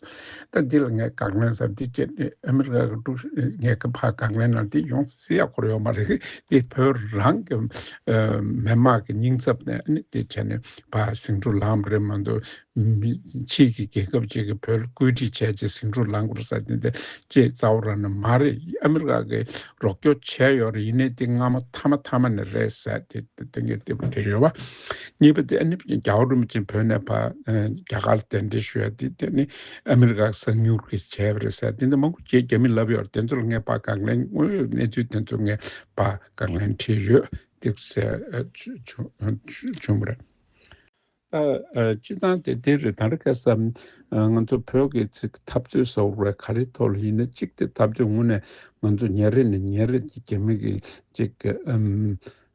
ད་འདི་ལ་ངས་དགག་ལན་ཟེར། འདི་བྱས་ནས་ཨ་མི་རི་ཀ་གི་དཀྲུག་ངས་ཁ་ཕར་དགག་ལན་ནང་འདི་ཡོང་སྲིད་ཡ་ཁོ་ར་ཡོད་མ་རེད། འདི་བོད་རང་གི་ཨ་མི་དམངས་ཀྱི་སྙིང་སྟོབས་ནས་ཨ་ནི་དེ་བྱས་ནས་ཕར་ཟིང་འཁྲུག་ལངས་པ་རེད་མ་གཏོགས། མི་ཕྱི་གི་རྒྱལ་ཁབ་ཅིག་གིས་བོད་ལ་བཀོད་སྒྲིག་བྱས་རྗེས་ཟིང་འཁྲུག་ལངས་དགོས་ཟེར་དེ་འདྲ་ཅིག་རྩ་བ་རང་ནས་མ་རེད། ཨ་མི་རི་ཀ་གིས་རོགས་སྐྱོར་བྱས་ཡོད་རེད། ཡིན་ནའི་དེ་སྔ་མ་མཐའ་མ་མཐའ་མ་ནས་རེད་ཟེར་དེ་དེ་ངས་དེ་བྲིས་ཡོད་པ། གཉིས་པ་དེ་ཨ་ནི་རྒྱལ་བ་རིན་པོ་ཆེ་བོད་ནས་ཕར་ཨ་རྒྱ་གར་ལ་གདན་འདྲེན་ཞུ་ཡ་དེ། དེ་ནི་ཨ་མི་རི་ཀ་གསང་ཉུལ་གྱིས་བྱས་པ་རེད་ཟེར་དེ་འདྲ་མང་པོ་བྱས། རྒྱ་མི་ལབ་ཡོད་རེད། དེ་ཚོ་ལ་ངས་ཕར་དགག་ལན། དངོས་ཡོད་གནས་ཚུལ་དེ་ཚོ་ངས་ཕར་དགག་ལན་བྲིས་ཡོད། དེ་ཟེར་ཨ་བྱུང་བྱུང་བྱུང་བ་རེད། ད་ཨ་སྤྱིར་བཏང་དེ་དེ་རེད། ད་རེས་ཁ་སང་ཨ་ང་ཚོ་བོད་ཀྱི་ཚིག་འཐབ་རྩོད་ཟེར་བ་རེད། ག་རེའི་ཐོག་ལ་ཡིན་ན། གཅིག་དེ་འཐབ་རྩོད་དངོས་གནས་ང་ཚོ་ཉིན་རེ་ནས་ཉིན་རེ་རྒྱ་མི་གི་ཅིག་ཨམ་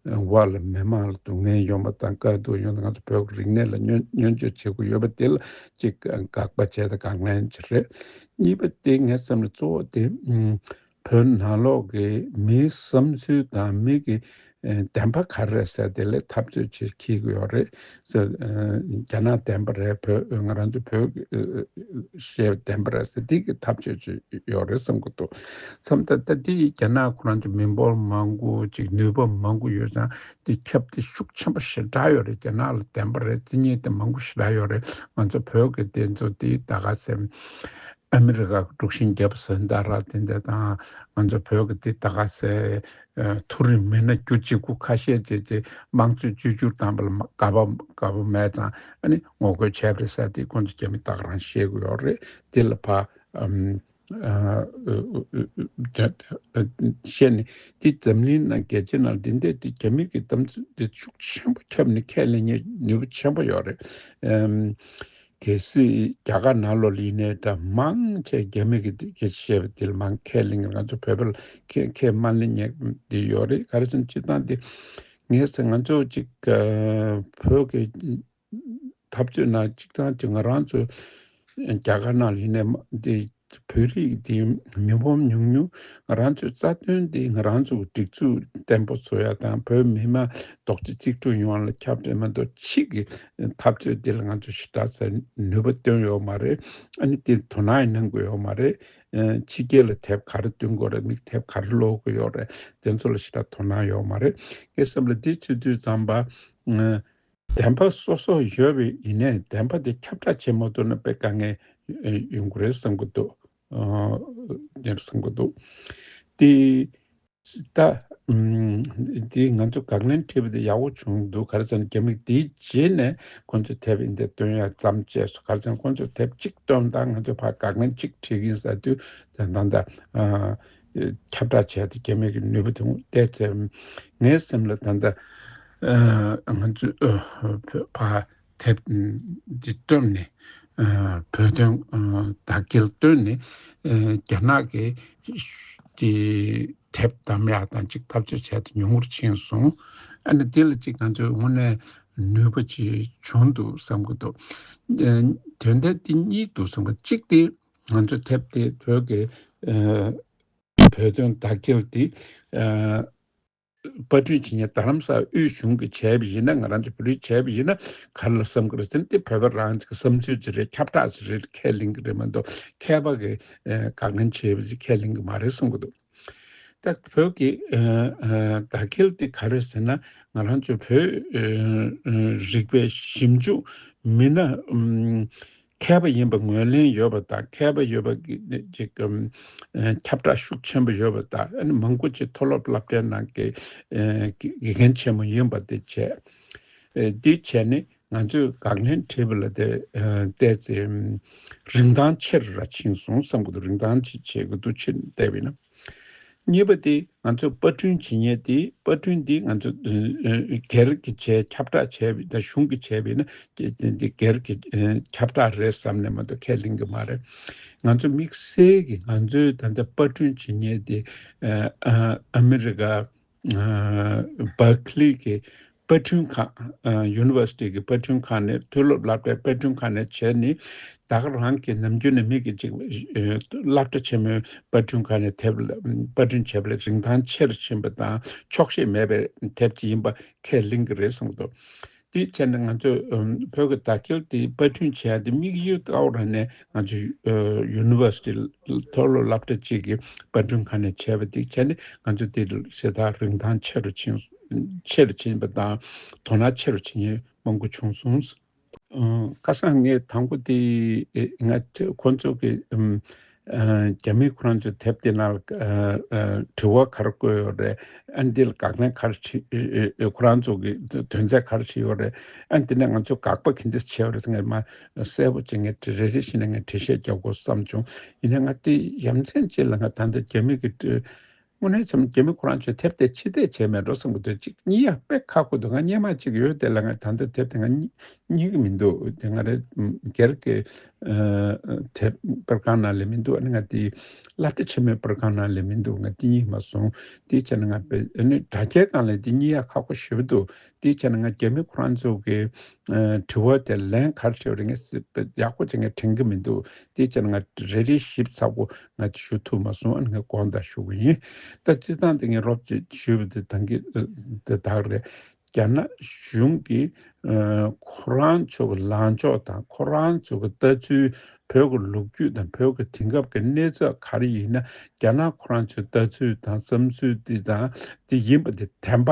འོག་ལ་མི་མང་ལ་སྡུག་བསྔལ་ཡོང་བ་དང་། དཀའ་སྡུག་ཡོང་དང་། ང་ཚོ་བོད་ཀྱི་རིག་གནས་ལ་བསྙོན་བསྙོན་བརྗོད་བྱེད་དགོས་ཡོད་པ་དེ་ལ་ཅིག་དགག་པ་བྱས་དང་དགག་ལན་ཅིག་རེད། གཉིས་པ་དེ་ངའི་བསམ་ན་གཙོ་བོ་དེ་ཨམ་བོད་ནང་ལོགས་ཀྱི་མིའི་བསམ་ཚུལ་དང་མི་གི་ཨ་བདེན་པ་ག་རེ་རེད་ཟེར་དེ་ལ་འཐབ་རྩོད་བྱེད་ཀྱི་ཡོད་རེད་ཟེར། ཨ་རྒྱ་ནག་བདེན་པ་རེད། བོད་ང་རང་ཚོ་བོད་ཨ་ཨ་བཤད་བདེན་པ་རེད་ཟེར། དེ་གི་འཐབ་རྩོད་བྱེད་ཡོད་རེད་བསམ་གྱི་འདུག་བསམ། ད་ད་དེ་རྒྱ་ནག་ཁོ་རང་ཚོ་མི་འབོར་མང་པོ་ཅིག་ནུས་པ་མང་པོ་ཡོད་ཙང་དེ་ཁྱབ་དེ་ཤུགས་ཆེན་པོ་ཞེ་དྲག་ཡོད་རེད། རྒྱ་ནག་ལ་བདེན་པ་རེད་ཟེར་མཁན་དེ་མང་པོ་ཞེ་དྲག་ཡོད་རེད། ང་ཚོ་བོད་ཀྱི་དེ་ཚོ་དེ་ད་ག་ཟེར། ཨ་མི་རི་ཀ་གི་དཀྲུག་ཤིང་བརྒྱབ་ཟེར་ད་ར་དེ་འདྲ་དང་། ང་ཚོ་བོད་ཀྱི་དེ་ད་ག་ཟེར། ཨ་མཐོ་རིམ་མི་སྣ་རྒྱུ་གཅིག་པུ་ཁ་ཤས་ཅིག་དེ་དམངས་གཙོའི་བཅོས་བསྒྱུར་བཏང་པ་ལ་དགའ་པོ་དགའ་པོ་མེད་ཙང་། ཨ་ནི་ངོ་རྒོལ་བྱས་པ་རེད་ཟེར་དེ་ཁོང་ཚོ་རྒྱ་མི་ད་ག་རང་ཤེས་ཀྱི་ཡོད་རེད། དེ་ལ་ཕར་ཨམ་ཨ་བཤད་ནས་དེ་འཛམ་གླིང་ནང་རྒྱལ་སྤྱི་ནང་འདི་འདྲ་དེ་རྒྱ་མི་གི་གཏམ་ཚུལ་དེ་ཤུགས་ཆེན་པོ་ཁྱབ་ནས་ཁས་ལེན་མཁན་ནུས་པ་ཆེན་པོ་ཡོད་རེད། ཨམ། གལ་སྲིད་རྒྱ་གར་ནང་ལོགས་ལ་ཡིན་ནའི་འདྲ། མང་ཆེ་རྒྱ་མི་གི་དེ་སྐད་ཆ་བཤད་པ་དེ་ལ་མང་ཁས་ལེན་གྱི། ང་ཚོ་བོད་པ་ལ་ཁས་ཁས་མ་ལེན་མཁན་དེ་ཡོད་རེད། ག་རེ་ཟེར་ན་སྤྱིར་བཏང་དེ་ངས་ཟེར། ང་ཚོ་ཅིག་ཨ་བོད་ཀྱི་འཐབ་རྩོད་ནང་སྤྱིར་བཏང་དེ་ང་རང་ཚོ་ རྒྱ་གར་ནང་ལ་ཡིན་ནའི་མ་འདི་བོད་རིགས་འདི་མི་འབོར་ཉུང་ཉུང་ང་རང་ཚོའི་རྩ་དོན་འདི་ང་རང་ཚོ་སྒྲིག་འཛུགས་བརྟན་པོ་བཟོ་ཡ་དང་བོད་མི་མང་རྡོག་རྩ་གཅིག་སྒྲིལ་ཡོང་བ་ལ་ཁྱབ་བསྒྲགས་མ་གཏོགས་ཕྱི་གི་འཐབ་རྩོད་འདི་ལ་ང་ཚོ་ཞེ་དྲག་ཙམ་ནུས་པ་བཏོན་ཡོད་མ་རེད། ཨ་ནི་འདི་དོ་སྣང་ཡང་གནང་དགོས་ཡོད་མ་རེད། ཕྱི་རྒྱལ་ལ་དེབ་ག་རེ་བཏོན་དགོས་རེད། མིག་དེབ་ག་རེ་ཀློག་དགོས་ཡོད་རེད། དེ་ཚོ་ལ་ཞེ་དྲག་དོ་སྣང་ཡོད་མ་རེད། ངའི་བསམ་ལ་འདི་བྱེད་དུས་ཙམ་པ། བདེན་པ་སོ་སོ་ཡོད་པའི་ཡིན་ནའི་བདེན་པ་དེ་ཁྱབ་བསྒྲགས་བྱེད་མ་ཐུབ་ན་དཔེ་དཀའ་ངལ་ཡོང་གི་རེད་བསམ་གྱི་འདུག་ཨ་ཡིན་བསམ་གྱི་འདུག་དེ་ད་ཨམ་དེ་ང་ཚོ་དགག་ལན་འཕྲད་པ་དེ་ཡག་པོ་བྱུང་འདུག་ག་རེ་ཟེར་ན་རྒྱ་མིས་དེའི་རྗེས་ནས་ཁོང་ཚོས་དེབ་འདི་བཏོན་ཡ་མཚམས་བཅད་སོང་། ག་རེ་ཟེར་ན་ཁོང་ཚོས་དེབ་གཅིག་བཏོན་དང་ང་ཚོས་ཕར་དགག་ལན་གཅིག་འཕྲད་ཀྱི་ཡིན་ཟེར་དུས་ད་ད་ད་ཨ། ཁྱབ་བསྒྲགས་བྱས་ཏེ་རྒྱ་མི་གི་ནུས་པ་དེ་བལྟས་ཚེ་ངའི་སེམས་ལ་ད་ལྟ་ང་ཚོས་ཕ་དེབ་འདི་བཏོན་ནས་བོད་དོན་དག་སྐྱེལ་བཏོན་ནས་རྒྱ་ནག་གི་དེ་དེབ་བདམས་ཡག་དང་ཅིག་འཐབ་རྩོད་བྱས་ཏེ་ཉུང་ངུར་ཕྱིན་སོང་། ཨ་ནི་དེ་ལ་ཅིག་ང་ཚོས་དངོས་གནས་ནུས་པ་ཅིག་བྱུང་འདུག་བསམ་གི་འདུག་དོན་དག་དེ་གཉིས་འདུག་བསམ་གི། གཅིག་དེ་ང་ཚོ་དེབ་དེ་བོད་ཀྱི་བོད་དོན་དག་སྐྱེལ་དེ་པར་སྐྲུན་བྱེད་མཁན་རྡ་རམ་ས་ལ་དབུས་གཞུང་གིས་བྱས་པ་ཡིན་ན། ང་རང་ཚོ་བོད་རིགས་བྱས་པ་ཡིན་ན་ག་རེ་ལ་བསམ་གི་རེད་ཟེར་ན། དེ་བོད་པ་རང་གི་བསམ་ཚུལ་ཅིག་རེད། ཁྱབ་བསྒྲགས་ཅིག་རེད། ཁས་ལེན་གི་རེད་མ་གཏོགས་མཁས་པ་གི་དགག་ལན་བྱས་པ་ཅིག་ཁས་ལེན་གི་མ་རེད་བསམ་གི་འདུག་ད་བོད་ཀྱི་དག་སྐྱེལ་དེ་ག་རེ་ཟེར་ན། ང་རང་ཚོ་བོད་རིག་པའི་ཞིབ་འཇུག་མི་སྣ་མཁས་པ་ཡིན་པ་ངོས་ལེན་ཡོད་པ་དང་། མཁས་པ་ཡོད་པ་ཅིག་ཁྱབ་བསྒྲགས་ཤུགས་ཆེན་པོ་ཡོད་པ་དང་། ཨ་ནི་མང་པོ་ཅིག་མཐོ་སློབ་སློབ་གྲྭའི་ནང་གི་དགེ་རྒན་ཆེན་མོ་ཡིན་པ་དེ་བྱས། འདི་བྱས་ནས་ང་ཚོས་དགག་ལན་བྲིས་པ་ལ་དེ་བལྟས་ཚེ་རིན་ཐང་ཆེ་རུ་ར་ཕྱིན་སོང་བསམ་གི་འདུག་རིན་ཐང་ཆེ་བྱེད་དགོས་འདུག་ཕྱིན་བལྟས་པ་ཡིན་ན། གཉིས་པ་དེ་ང་ཚོ་པར་སྐྲུན་བྱེད་མཁན་དེ། པར་སྐྲུན་འདི་ང་ཚོ་སྒེར་གྱི་བྱས་ཁྱབ་བསྒྲགས་བྱས་པ་དང་གཞུང་གིས་བྱས་པ་ཡིན་ན་འདི་སྒེར་གྱི་ཁྱབ་བསྒྲགས་རེད་བསམ་ནས་མ་གཏོགས་ཁས་ལེན་གྱི་མ་རེད། ང་ཚོ་དམིགས་བསལ་གྱི་ང་ཚོའི་ད་ལྟ་པར་སྐྲུན་བྱེད་མཁན་དེ་ཨ་མི་རི་ཀ་བར་ཁི་ལི་གི་པར་སྐྲུན་ཁང་། ཡུ་ནི་ཝར་སི་ཊི་གི་པར་སྐྲུན་ཁང་ནས། མཐོ་སློབ་སློབ་གྲྭའི་པར་སྐྲུན་ཁང་ནས་བྱས་ནས། ད་ག་རང་གི་ནམ་རྒྱུན་ནས་མི་གི་ཅིག་སློབ་གྲྭ་ཆེན་མོའི་པར་སྐྲུན་ཁང་ནས་དེབ་པར་སྐྲུན་བྱས་པ་ལས་རིན་ཐང་ཆེ་རུ་ཕྱིན་པ་དང་ཆོག་ཤེས་མེད་པའི་དེབ་ཅིག་ཡིན་པ་ཁས་ལེན་གྱི་རེད་བསམ་གྱི་འདུག་དེ་བྱས་ན་ང་ཚོས་བོད་ཀྱི་དག་སྐྱེལ་དེ་པར་སྐྲུན་བྱས་ཏེ་དམིགས་ཡུལ་ལྟ་བུ་རང་ནས་ང་ཚོ་ཡུ་ནི་ཝར་སི་ཊི་མཐོ་སློབ་སློབ་གྲྭ་གཅིག་གི་པར་སྐྲུན་ཁང་ནས་བྱས་པ་དེ་བྱས་ནས་ང་ཚོ་དེ་ཞེ་དྲག་རིན་ཐང་ཆེ་རུ་ཕྱིན་ཆེ་རུ་ཕྱིན་པ་དང་དོ་སྣང་ཆེ་རུ་བྱེད་མཁན་མང་པོ་བྱུང་སོང་། ཁ་སང་ངས་དང་པོ་དེ་ང་ཁོ་ཚོ་གི་རྒྱ་མི་ཁོ་རང་ཚོའི་དེབ་དེ་ནང་ལ་དྲི་བ་ག་རེ་བཀོད་ཡོད་རེད། ཨ་འདི་ལ་དགག་ལན་ག་རེ་བྱེད། ཁོ་རང་ཚོ་གི་དོན་ཚན་ག་རེ་བྱེད་ཡོད་རེད། ཨ་འདི་ནས་ང་ཚོ་དགག་པ་ག་འདྲ་བྱས་ཡོད་རེད་ཟེར། ངས་མ་གསལ་པོ་བྱས་ངས་རེ་རེ་བཞིན་ནས་ངས་འགྲེལ་བཤད་རྒྱག་དགོས་བསམ་བྱུང་། ཡིན་ནའི་ང་དེ་ཡ་མཚན་ཅིག་ལ་ང་ད་ལྟ་རྒྱ་མི་གི་དངོས་གནས་བྱས་ན་རྒྱ་མི་ཁོ་རང་ཚོས་དེབ་དེ་ཕྱིར་བལྟས་བྱས་མེད་འགྲོ་བསམ་གྱི་འདུག་གཅིག་གཉིས་ཡ་དཔེ་ཁག་པོ་འདུག་ང་སྔོན་མ་གཅིག་ཡོད་དེ་ལ་ང་ད་ལྟ་དེབ་དེ་ང་རྙེད་ཀྱི་མི་འདུག་དེ་ང་རེ་སྒེར་གྱི་དེབ་པར་ཁང་ནང་ལ་མི་འདུག་ཨ་ནི་ང་དེ་སློབ་གྲྭ་ཆེན་མོའི་པར་ཁང་ནང་ལ་མི་འདུག་ང་དེ་རྙེད་མ་སོང་། དེ་བྱས་ན་ང་དཔེ་ཨ་ནི་དྲ་རྒྱའི་སྒང་ལ་དེ་རྙེད་ཡ་ཁག་པོ་ཞེ་པོ་འདུག་དེ་བྱས་ན་ང་རྒྱ་མི་ཁོ་རང་ཚོ་གི་དྲི་བ་དེ་ལན་ག་རེ་བྱས་པ་རེད་ངས་ཡག་པོ་བྱས་ངས་དྲན་གྱི་མི་འདུག་དེ་བྱས་ན་ང་རེ་རེ་ཞིབ་ཚགས་པོ་ང་ཞུ་ཐུབ་མ་སོང་། ཨ་ནི་ངས་དགོངས་དག་ཞུ་གི་ཡིན། ད་སྤྱིར་བཏང་དེ་ངས་རོབ་ཅིག་ཞུས་པ་དེ་ད་གིན་དེ་དག་རེད། རྒྱ་ནག་གཞུང་གིས་ཁོ་རང་ཚོ་གི་ལངས་ཕྱོགས་དང་ཁོ་རང་ཚོ་གི་ལྟ་ཚུལ། བོད་ཀྱི་ལོ་རྒྱུས་དང་བོད་ཀྱི་དེང་སྐབས་ཀྱི་གནས་ཚུལ་ག་རེ་ཡིན་ན་རྒྱ་ནག་ཁོ་རང་ཚོའི་ལྟ་ཚུལ་དང་བསམ་ཚུལ་དེ་དང་དེ་ཡིན་པ་དེ་བདེན་པ་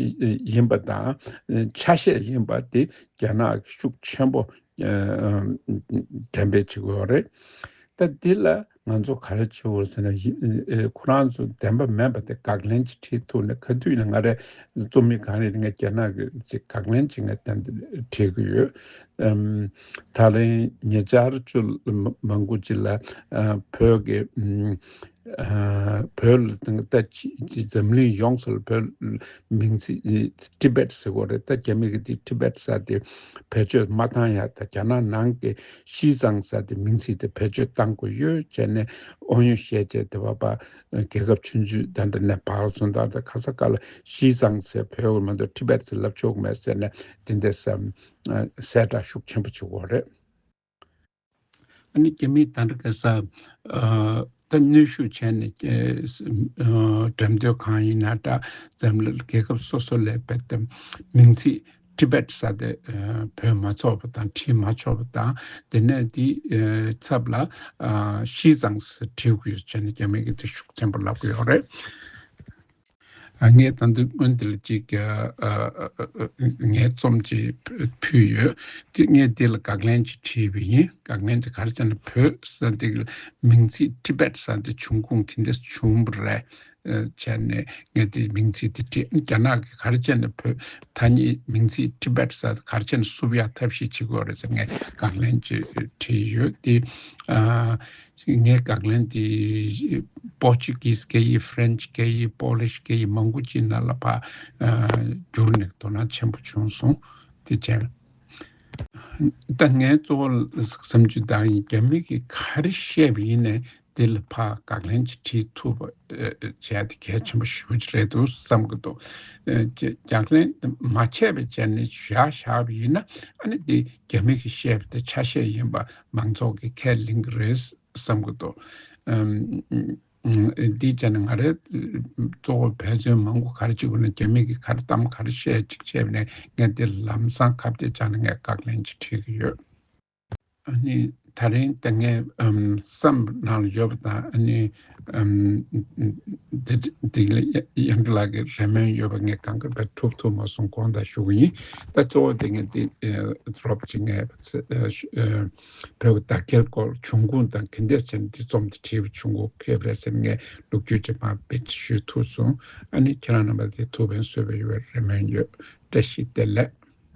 ཡིན་པ་དང་ཆ་ཤས་ཡིན་པ་དེ་རྒྱ་ནག་གིས་ཤུགས་ཆེན་པོ་འགྲེམས་སྤེལ་བྱེད་ཀྱི་ཡོད་རེད། ད་འདི་ལ་ང་ཚོ་ག་རེ་བྱེད་དགོས་ཟེར་ན། ཁོ་རང་ཚོ་བདེན་པ་མིན་པ་དེ་དགག་ལན་ཅིག་བྲིས་ཐུབ་ན། ག་དུས་ཡིན་ན་ང་རེ་རྩོམ་ཡིག་གང་རེ་ཡིན་ན་རྒྱ་ནག་གི་ཅིག་དགག་ལན་ཅིག་ང་བྲིས་ཀྱི་ཡོད། ད་རིང་ཉེ་ཆར་ཅུ་མང་པོ་ཅིག་ལ་བོད་ཀྱི་བོད་ལ་ད་ཅི་འཛམ་གླིང་ཡོངས་སུ་ལ་བོད་མིང་ཚིག་ཊི་བེད་ཟེར་གོ་རེད། ད་རྒྱ་མི་གི་དེ་ཊི་བེད་ཟེར་དེ་བེད་སྤྱོད་མ་བཏང་ཡ། ད་རྒྱ་ནག་ནང་གི་ཤིས་ཙང་ཟེར་དེ་མིང་ཚིག་དེ་བེད་སྤྱོད་བཏང་དགོས་ཡོད་བྱས་ནས་དབང་ཡོད་བཤད་བྱས་དེ་བ་པ་རྒྱལ་ཁབ་ཆུང་ཆུང་ད་འདྲ་ནས་བག་ཟོན་དང་ད་ག་ས་ག་ལ་ཤིས་ཙང་ཟེར་བོད་མ་གཏོགས་ཊི་བེད་ཟེར་ལབ་ཆོག་མེད་ཟེར་ནས་དེ་འདྲ་ཟེར་གསལ་བསྒྲགས་ཤུགས་ཆེན་པོ་བྱེད་དགོས་རེད། ཨ་ནི་རྒྱ་མིས་ད་ལྟ་ག་ས་ད་གནོན་ཤུགས་བྱས་ནས་འགྲེམས་སྟོན་ཁང་ཡིན་ན་འདྲ། འཛམ་གླིང་རྒྱལ་ཁབ་སོ་སོ་ལ་བལྟས་ཏེ་མིང་ཚིག་ཊི་བེཊ་ཟེར་དེ་བོད་མ་ཚོགས་པ་དང་བྲིས་མ་ཆོག་པ་དང་། དེ་ནས་དེའི་ཚབ་ལ་ཤི་ཙང་ཟེར་བྲིས་དགོས་ཡོད་ཅེས་ནས་རྒྱ་མི་གིས་དེ་ཤུགས་ཆེན་པོ་ལབ་ཀྱི་ཡོད་རེད། ངས་ད་དུང་སྔོན་དེ་ལ་ཅིག་ངས་རྩོམ་ཅིག་ཕུལ་ཡོད། དེ་ངས་དེ་ལ་དགག་ལན་ཅིག་བྲིས་པ་ཡིན། དགག་ལན་དེ་ག་རེ་བྱས་ན། བོད་ཟེར་དེ་གི་མིང་ཚིག་ཊི་བེཊ་ཟེར་དེ་བྱུང་ཁུངས་ག་འདྲས་བྱུང་བ་རེད། བྱས་ནས་ངས་དེ་མིང་ཚིག་དེ་བྲིས། རྒྱ་ནག་གིས་ག་རེ་བྱས་ན་བོད་ཐ་སྙད་མིང་ཚིག་ཊི་བེཊ་ཟེར་དེ་ག་རེ་བྱས་ན་བསུབ་ཡག་ཐབས་ཤེས་བྱེད་དགོས་རེད་ཟེར་ངས་དགག་ལན་ཅིག་བྲིས་ཡོད་དེ། ངས་དགག་ལན་དེ་པོ་ཅུ་གིས་སྐད་ཡིག་ཧྥ་རན་ཆི་སྐད་ཡིག་པོ་ལིཤ་སྐད་ཡིག་མང་པོ་ཅིག་ནང་ལ་ཕར་བསྒྱུར་ནས་དོ་སྣང་ཆེན་པོ་བྱུང་སོང་། དེ་བྱས། ད་ངའི་གཙོ་བོ་བསམ་ཚུལ་དང་ཡིན། རྒྱ་མི་གིས་ག་རེ་བཤད་པ་ཡིན་ནའི་དེ་ལ་ཕར་དགག་ལན་ཅིག་བྲིས་ཐུབ་པ་བྱས་དེ་གལ་ཆེན་པོ་ཞེ་པོ་ཅིག་རེད་འདུག་བསམ་གྱི་འདུག་དགག་ལན་མ་བྱས་པ་བྱས་ནས་བཞག་བཞག་པ་ཡིན་ན། ཨ་ནི་དེ་རྒྱ་མི་གིས་བཤད་པ་དེ་ཆ་ཤས་ཡིན་པ་མང་ཚོགས་ཀྱིས་ཁས་ལེན་གྱི་རེད་བསམ་གྱི་འདུག་འདི་བྱས་ནས་ང་རའི་གཙོ་བོ་འབད་བརྩོན་མང་པོ་ག་རེ་བྱེད་དགོས་ན། རྒྱ་མི་གིས་ག་རེ་གཏམ་ག་རེ་བཤད་ཅིག་བྱས་ནས་ངས་དེ་ལམ་སང་ཁ་གཏད་བཅག་ནས་ངས་དགག་ལན་ཅིག་བྲིས་ཀྱི་ཡོད། ཨ་ནི་ད་རིང་ད་ངས་བསམ་ནང་ལ་ཡོད་པ་དང་། ཨ་ནི་དེ་དེ་ལ་ཡང་ལགས་ཀྱི་རེ་སྨོན་ཡོད་པ་ངས་གང་ག་བས་ཐུབ་ཐུབ་མ་སོང་དགོངས་དག་ཞུ་གི་ཡིན། ད་གཙོ་བོ་དེ་ངས་དེ་རོབ་ཅིག་ངས་བོད་ཀྱི་དར་རྒྱས་སྐོར་བྱུང་ཁུངས་དང་ག་འདྲས་བྱས་ནས་འདི་རྩོམ་དེ་བྲིས་པ་བྱུང་ཁུངས་ཁེབས་རེད་ཟེར་ངས་ལོ་རྒྱུས་ཅིག་མར་བེད་སྤྱོད་ཞུས་ཐུབ་སོང་། ཨ་ནི་ཁྱེད་རང་རྣམ་པ་དེ་ཐུགས་ཕན་གསོས་པ་ཡོང་བའི་རེ་སྨོན་ཡོད། བཀྲ་ཤིས་བདེ་ལེགས།